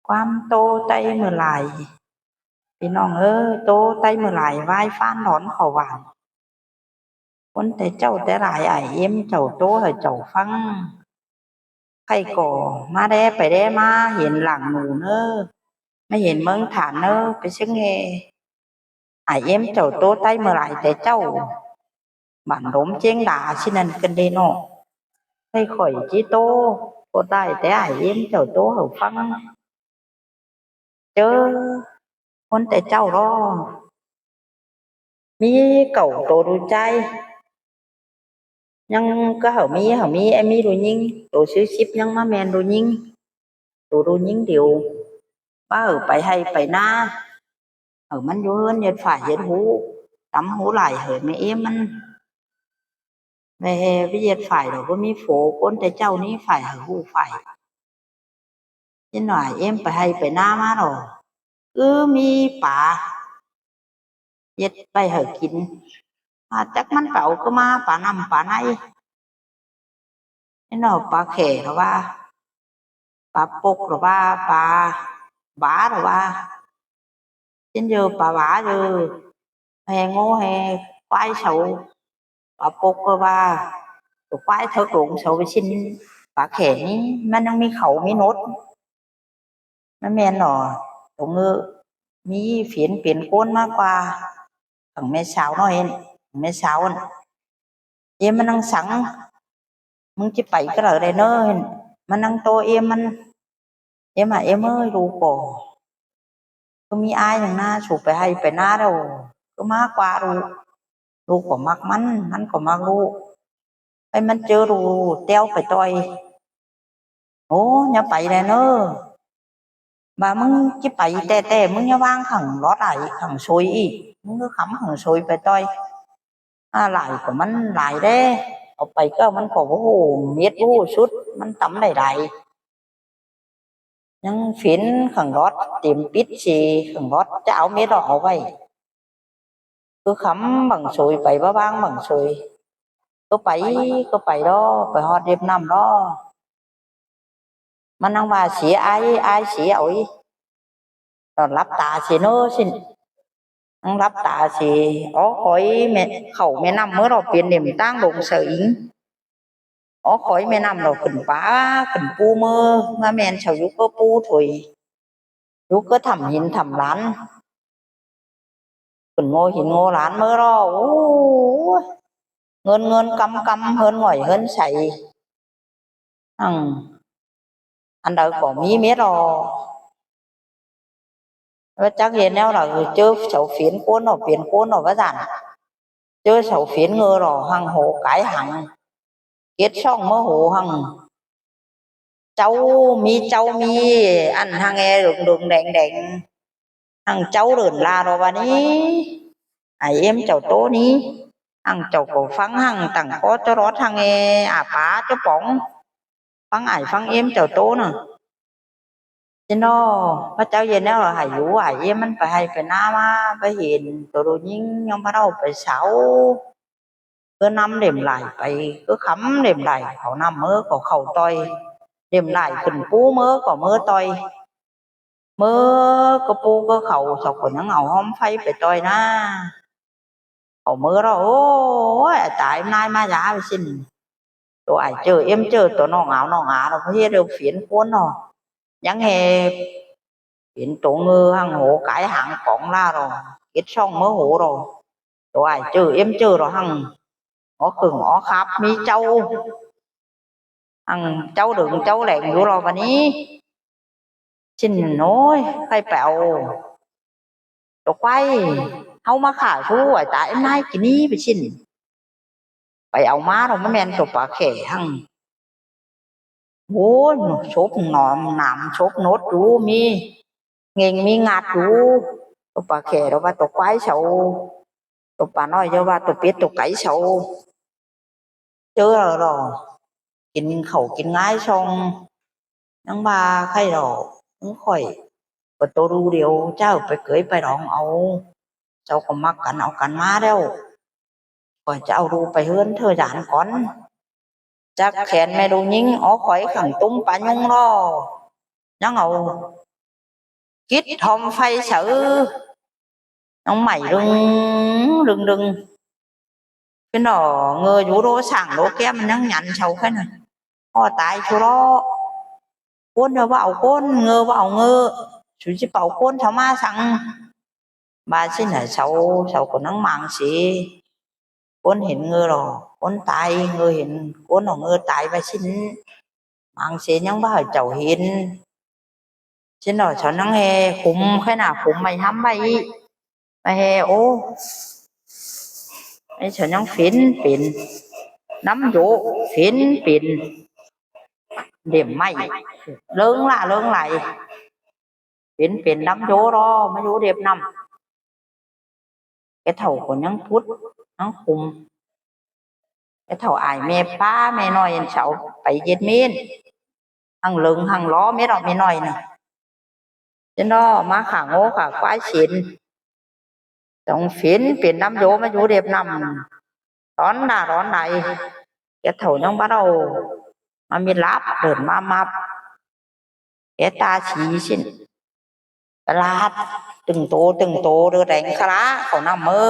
ຄວາມໂຕໄຕເມີຫຼາຍ ພີ່ນ້ອງເອີຍ ໂຕໄຕເມີຫຼາຍ ວາຍຟານຫຼອນເຂົ້າຫວ່າງ. ຄົນແຕ່ເຈົ້າແຕ່ຫຼາຍ ອ້າຍເອັມເຈົ້າໂຕໃຫ້ເຈົ້າຟັງ. ໃຜກໍມາແລໄປແລມາ ເຫັນຫຼັງໜູເນີ ມາເຫັນເມືອງຖານເນີ ໄປເຊິ່ງແຮ່. ອ້າຍເອັມເຈົ້າໂຕໄຕເມີຫຼາຍແຕ່ເຈົ້າ ບ້ານດົມຈຽງດາຊິນັ້ນກັນເດເນາະ. ໃຜຂ້ອຍຈິໂຕ ໂຕໄຕແຕ່ອ້າຍເອັມເຈົ້າໂຕໃຫ້ຟັງ. ເຈີຄົນແຕ່ເຈົ້າລອ ມີເກົ້າໂຕດູໃຈ ຍັງກໍເຮົາມີ ເຮົາມີ ໄອ້ມີລູກຍິງ ໂຕຊື່ສິບຍັງມາແມ່ນລູກຍິງ ໂຕລູກຍິງດຽວ ວ່າເອີ ໄປໄຮ່ໄປນາ ເອີ ມັນຢູ່ເຮືອນເຮັດຝ້າຍເຮັດຫູ ຕຳຫູຫຼາຍ ເຮີແມ່ເອມມັນ ແມ່ແຮ່ໄປເຮັດຝ້າຍດອກ ບໍ່ມີໂຟ ຄົນແຕ່ເຈົ້ານີ້ຝ້າຍ ເຮີຫູຝ້າຍ. ເຫັນວ່າເອມໄປໄຮ່ໄປນາມາດອກ ຄືມີປາເຮັດໄວ້ໃຫ້ກິນ ວ່າຈັກມັນໄປເອົາຄືມາ ປານ້ຳປາໃນ. ເຫັນວ່າປາແຂ້ລະວ່າ ປາປົກລະວ່າ ປາຫວາລະວ່າ ເຫັນເຈີປາຫວາເຈີ ແຮ່ງູແຮ່ຄວາຍເຊົາ ປາປົກກໍວ່າ ຄວາຍເຖິກຫຼົງເຊົາໄປຊິ້ນ ປາແຂ້ນີ້ມັນຍັງມີເຂົາມີໜົດ. ມັນແມ່ນເນາະ ຕົງເອີ ມີຝິນເປັນໂກນມາກວ່າ ທັງແມ່ສາວນ້ອຍ ແມ່ສາວ ເອມມານັ່ງສັງ ມຶງຊິໄປກໍໄດ້ເດີ ມານັ່ງໂຕເອມມັນ. ເອມວ່າ ເອມເອີຍ ລູກກໍຄືມີອາຍຫຍັງນາ ສູໄປໄຮ່ໄປນາແລ້ວ ຄືມາກວ່າລູກ ລູກກໍມັກມັນ ມັນກໍມັກລູກ ໃຫ້ມັນເຈີລູກແຕ້ວໄປຕ່ອຍ. ໂອ້ ຢ່າໄປແລະເນີ ວ່າມຶງຊິໄປແຕ່ໆ ມຶງຢ່າວາງຂ້າງລອດຫຼາຍ ຂ້າງໂຊຍອີກ ມຶງຄືຄຳຂ້າງໂຊຍໄປຕ່ອຍ. ອາ ຫຼາຍກໍມັນຫຼາຍເດ້ ເອົາໄປກໍມັນກໍບໍ່ຮູ້ເມັດ ບໍ່ຮູ້ຊຸດ ມັນຕຳໄດ້ຫຼາຍ ຍັງຝິນຂ້າງລອດເຕັມປິດຊິ ຂ້າງລອດຈະເອົາເມັດອອກເອົາໄວ້ ຄືຄຳບັງໂສຍໄປ ບໍ່ວາງບັງໂສຍ ກໍໄປ ກໍໄປດອກ ໄປຮອດເລັບນ້ຳດອກ. ມັນຍັງວ່າຊິອາຍ ອາຍຊິເອົາອີກ ຕອນຫຼັບຕາຊິເນີຊິ ຍັງຫຼັບຕາຊິ ອໍ ຂ້ອຍແມ່ ເຂົ້າແມ່ນ້ຳເມີດອກ ເປັນເຫຼັ້ມຕ່າງດົງສະອີງ ອໍ ຂ້ອຍແມ່ນ້ຳດອກ ຂຶ້ນປ່າຂຶ້ນພູເມີ ມາແມ່ນເຊົາຢູ່ກໍປູຖອຍ ຢູ່ກໍຖ້ຳຫີນຖ້ຳລານ ຂຶ້ນໂງ່ຫີນໂງ່ລານເມີດອກ ໂອ້ຍ ເງິນເງິນກຳກຳ ເຮືອນຫງ້ອຍເຮືອນໃສ ອັງ ອັນໃດກໍມີເມັດດອກ ວ່າຈັກເຮັດແນວໃດ ເຈີເສົາຝິນໂກນອອກ ເປັນໂກນອອກວ່າຊັ້ນ ເຈີເສົາຝິນເງີດອອກ ຮັ່ງໂຫກາຍຮັ່ງ ເກັດຊ່ອງເມີໂຫຮັ່ງ ເຈົ້າມີເຈົ້າມີອັນຮັ່ງແອເດີງໆແດງໆ ຮັ່ງເຈົ້າເດີນລາດອກວ່ານີ້ ອ້າຍເອັມເຈົ້າໂຕນີ້ ຮັ່ງເຈົ້າກໍຟັງ ຮັ່ງຕັ້ງຄໍຈະລອດ ຮັ່ງແອອາປາຈະປອງ ຟັງອ້າຍຟັງເອັມເຈົ້າໂຕນະ. ຊິເນາະ ພະເຈົ້າເຮັດແນວໃຫ້ຢູ່ ອ້າຍເອັມມັນໄປໄຮ່ໄປນາມາ ໄປເຫັນໂຕລູກຍິງຍັງບໍ່ເທົ່າໄປເຊົາ ຄືນຳເຫຼັ້ມຫຼາຍໄປ ຄືຄຳເຫຼັ້ມຫຼາຍ ເຂົ້ານ້ຳເມີກໍເຂົ້າຕ່ອຍ ເຫຼັ້ມຫຼາຍຂຶ້ນປູເມີກໍເມີຕ່ອຍ ເມີກໍປູກໍເຂົ້າ ເຂົາກໍຍັງເອົາຮ່ອມໄຟໄປຕ່ອຍນາ ເອົາເມີລະ ໂອ້ຍ ຕາຍນາຍມາຢາໄປຊິ້ນ ໂຕອ້າຍເຈີເອັມເຈີ ໂຕນ້ອງອາວນ້ອງອາລະ ເຮັດເອົາຝິນໂກນເນາະ ຍັງແຮ່ເປັນໂຕເງີຮັ່ງໂຫກາຍຮັ່ງກອງລາດອກ ເກັດຊ່ອງເມີໂຫດອກ ໂຕອ້າຍເຈີເອັມເຈີລະຮັ່ງ ອໍ ເຄິ່ງອໍ ຄາບມີເຈົ້າ ຫັ້ງເຈົ້າເດີງເຈົ້າແຫຼງຢູ່ລະບາດນີ້ ຊິ້ນ ໂອ້ຍ ໃຜໄປເອົາຕົວຄວາຍເຮົາມາຂ້າຊູ ຕາຍນາຍກິນນີ້ໄປຊິ້ນ ໄປເອົາມາລະ ມັນແມ່ນຕົວປາແຂ້ຫັ້ງ ໂອ້ຍ ສົບໜອມໜາມສົບໜົດຢູ່ ມີເຫງ່ງມີງັດຢູ່ ຕົວປາແຂ້ລະວ່າຕົວຄວາຍເຊົາ ຕົວປານ້ອຍລະວ່າຕົວເປັດຕົວໄກ່ເຊົາ ເຈີລະ ກິນເຂົ້າກິນງາຍຊ່ອງ ຍັງວ່າໃຄດອກ ຂອງຂ້ອຍກໍໂຕລູດຽວ ເຈົ້າໄປເກີຍໄປດອງເອົາ ເຈົ້າກໍມັກກັນເອົາກັນມາແລ້ວ ຂ້ອຍຈະເອົາລູກໄປເຮືອນເທີຢານກ່ອນ ຈັກແຂນແມ່ລູກຍິງ ອໍ ຂ້ອຍຂັງຕຸ້ມປາຍຸງລະ ຍັງເອົາ ກິດຫົງໄຟເສີ ຍັງໄໝ້ລຶງ ດຶງໆ ເພິ່ນເນາະ ເງີຢູ່ໂລສາງໂລແກ້ມ ມັນຍັງຫຍັນເສົາໄຟນະ ພໍຕາຍຊຸເລາະ. ຄົນເອົາວ່າເອົາຄົນ ເງີວ່າເອົາເງີ ສຸຊິໄປເອົາຄົນເຂົາມາສັງ ວ່າຊີ້ນະ ເສົາ ເສົາກໍຍັງໝາງເສ ຄົນເຫັນເງີລະ ຄົນຕາຍ ເງີເຫັນຄົນເນາະ ເງີຕາຍວ່າຊີ້ນ ໝາງເສ ຍັງບໍ່ໃຫ້ເຈົ້າເຫັນ ຊີ້ນເນາະ. ເຂົາຍັງແຫ່ຂຸມ ໃຄໜ້າຂຸມໄມ້ຫ້ຳໄວ້ ມາແຫ່ ໂອ້ ໃຫ້ເຂົາຍັງເຫັນເປັນນຳໂຢ ເຫັນເປັນເຫຼັ້ມໄມ້ ເລິງຫຼ້າເລິງໄຫຼ ເຫັນເປັນນຳໂຢລະ ມາຢູ່ເຫຼັ້ມນຳ. ແກ່ເຖົ້າກໍຍັງຂຸດ ຍັງຂຸມ ແກ່ເຖົ້າອາຍແມ່ປ້າແມ່ນ້ອຍ ເຂົາໄປເຮັດເມນ ຫັ້ງເລິງຫັ້ງຫຼໍແມ່ດອກແມ່ນ້ອຍນະ ຈັ່ງເນາະ ມາຂ້າງົວຂ້າຄວາຍເຫັນ ຕ້ອງເຫັນເປັນນຳໂຢ ມາຢູ່ເຫຼັ້ມນຳ ຕອນໜ້າຕອນໃດ ແກ່ເຖົ້າຍັງບໍ່ເອົາມາມີຫຼັບ ເດີນມາມັບ ແອຕາສີຊິນ ຕະຫຼາດຕຶງໂຕຕຶງໂຕ ເດີແດງຄະລາເຂົ້ານຳເອີ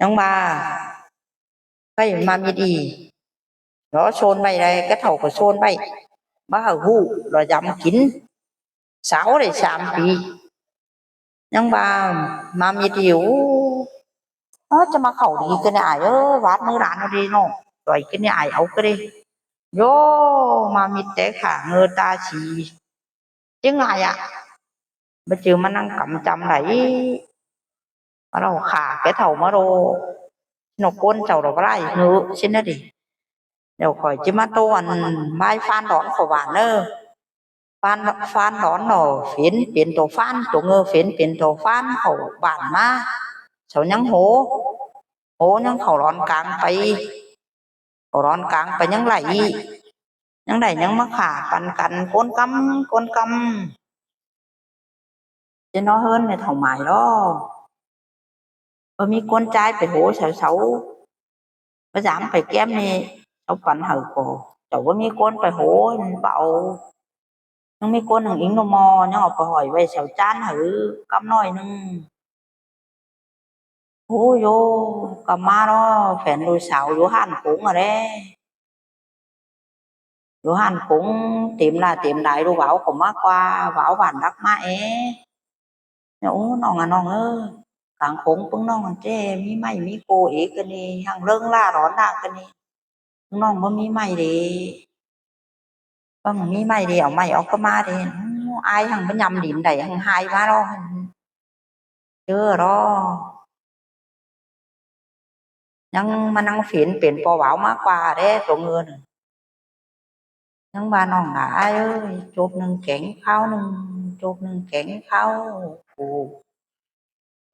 ຍັງວ່າ ໃຜມາມີດີ ລະໂຊນໄວ້ໃດ ກະເຖົ້າກໍໂຊນໄວ້ ບໍ່ໃຫ້ຮູ້ລະຢຳກິນ ສາວໄດ້ສາມປີ ຍັງວ່າມາມີດີ ໂອ້ ເອີ ຈະມາເຂົ້າດີກັນນີ້ອ້າຍເອີຍ ຫວາດມືຫຼານເອົາເດເນາະ ຈ່ອຍກັນນີ້ອ້າຍເອົາກະເດ ໂຢ ມາມີແຕ່ຂ້າເງີຕາສີ ຈຶ່ງອາຍອະ ບໍ່ຈື່ມານັ່ງກຳຈຳໃດ ມາເລົ່າຂ້າແກ່ເຖົ້າມາໂລ ນົກກົນເຈົ້າດອກຫຼາຍເຫີຊິນນະເດ ດຽວຂ້ອຍຈະມາໂຕອັນບາຍຟານດອນເຂົ້າຫວານເດີ ຟານ ຟານດອນເນາະ ເຫັນເປັນໂຕຟານ ໂຕເງີເຫັນເປັນໂຕຟານເຂົ້າບ້ານມາ ເຂົາຍັງໂຫ ໂຫ ຍັງເຂົ້າດອນກາງໄປ ເຂົ້າດອນກາງໄປຍັງໄຫຼ ຍັງໄດ້ຍັງມາຂ້າປັນກັນ ກົນກຳ ກົນກຳ ເປັນເນາະ ເຮືອນແມ່ເຖົ້າໝາຍເນາະ ບໍ່ມີກົນຈ່າຍໄປໂຫເສົາ ພະຍາຍາມໄປແກ້ມນີ້ ເຂົາປັນໃຫ້ກໍ ເຈົ້າບໍ່ມີກົນໄປໂຫ ມັນເບົາ ຍັງມີກົນໜຶ່ງອີງເນາະໝໍ ຍັງເອົາໄປຫ້ອຍໄວ້ເສົາຈານໃຫ້ກຳໜ້ອຍໜຶ່ງ ໂອ້ໂຢ ກຳມາເນາະ ແຟນລູກສາວຢູ່ຮ້ານຂົງຫັ້ນແຫຼະ ຢູ່ຮ້ານຂົງ ເຕັມຫຼ້າເຕັມຫຼາຍ ລູກຫວາວເຂົ້າມາກວ່າ ຫວາວບ້ານດັກມາແອ ໂອ້ ນ້ອງອະ ນ້ອງເອີຍ ກາງຂົງປຶ້ງນ້ອງຫັ້ນແທ້ ມີໄມ້ມີໂກ້ເອກະນີ ຮັ່ງເລິງຫຼ້າຫຼອນໜ້າກະນີ ປຶ້ງນ້ອງບໍ່ມີໄມ້ເດ ປຶ້ງມີໄມ້ເດ ເອົາໄມ້ອອກກະມາເດ ໂອ້ ອາຍຮັ່ງບໍ່ຍຳດິນໄດ້ ຮັ່ງຫາຍມາເນາະ ເຈີເນາະ ຍັງມານັ່ງເຫັນເປັນພໍ່ຫວາວມາກວ່າເດ້ ໂຕເງິນ ຍັງວ່ານ້ອງຫຼ້າເອີຍ ຈົບໜຶ່ງແກງຄາວໜຶ່ງ ຈົບໜຶ່ງແກງຄາວ ຜູ້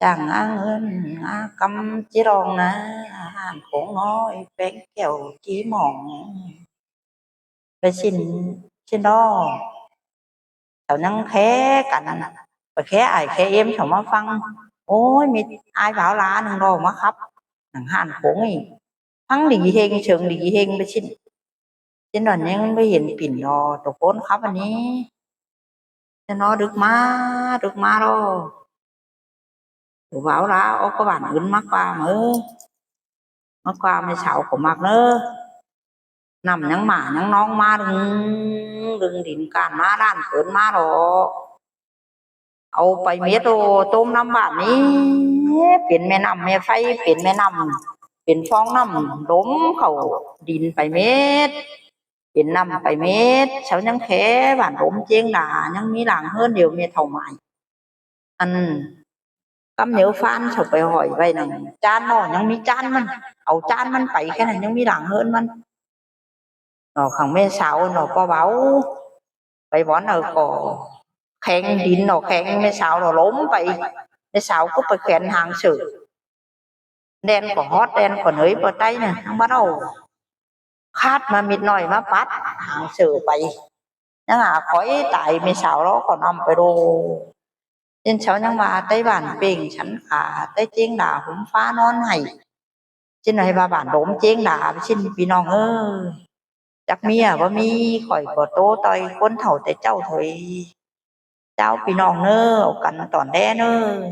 ຈ້າງຫາເງິນຫາຄຳຈິລອງນາ ຮ້ານຂອງນ້ອຍແຂວງແກ້ວຈີໝອງ ໄປຊິນ ຊິນດອ ເຂົາຍັງແຄກັນ ໄປແຄອ້າຍແຄເອັມເຂົາມາຟັງ ໂອ້ຍ ມີອ້າຍບ່າວຫຼ້າໜຶ່ງດອກມາຂັບ ໜັງຮ້ານໂຂງນີ້ ທັງດີເຮັງເຊີງດີເຮັງໄປຊິນ ຊິນດອນຍັງບໍ່ເຫັນປິ່ນດອກ ໂຕຄົນຂັບອັນນີ້ ຊິນດອ ດຶກມາ ດຶກມາດອ ຜູ້ບ່າວລາວອອກກະບ້ານອື່ນມາກວ່າເມີ ມາກວ່າແມ່ສາວກໍມັກເນີ ນ້ຳຍັງໝາຍັງນອງມາດຶງ ດຶງດິນກ້ານມາດ້ານເກີນມາດອກ ເອົາໄປເມັດໂອ ຕົ້ມນ້ຳບ້ານນີ້ ເປັນແມ່ນ້ຳແມ່ໄຟ ເປັນແມ່ນ້ຳ ເປັນຟອງນ້ຳລົມເຂົ້າດິນໄປເມັດ ເປັນນ້ຳໄປເມັດ ເຂົາຍັງແຄບ້ານລົມເຈ້ງດາ ຍັງມີຫຼັງເຮືອນດຽວແມ່ເຖົ້າໝາຍ ອັນກຳເໜີຟານເຂົາໄປຫ້ອຍໄວ້ນັ້ນ ຈານເນາະ ຍັງມີຈານມັນ ເອົາຈານມັນໄປແຄ່ນັ້ນ ຍັງມີຫຼັງເຮືອນມັນເນາະ ຂັງແມ່ສາວເນາະ ບໍ່ເວົ້າ ໄປບ່ອນໃດກໍແຂງດິນເນາະ ແຂງແມ່ສາວເນາະ ລົມໄປ ແມ່ສາວກໍໄປແຂນຫາງເສີ ແດນກໍຮອດ ແດນກໍເໜີ ບໍ່ໄດ້ນະ ຍັງມາເວົ້າ ຄາດມາມິດໜ້ອຍມາປັດຫາງເສີໄປ ຍັງຫາຂ້ອຍຕາຍ ແມ່ສາວລອກເຂົ້ານ້ຳໄປໂດ ເຫັນເຂົາຍັງວ່າ ໄຕ້ບ້ານເປ່ງສັນຂາ ໄຕ້ເຈ້ງດາຫົມຟ້ານອນໄຫ້ ຊິນໃຫ້ວ່າບ້ານດົມເຈ້ງດາ ຊິນພີ່ນ້ອງເອີຍ ຈັກເມຍບໍ່ມີ ຂ້ອຍກໍໂຕຕ່ອຍ ຄົນເຖົ້າແຕ່ເຈົ້າຖອຍ ເຈົ້າ ພີ່ນ້ອງເດີ ພົບກັນຕອນແລງເດີ.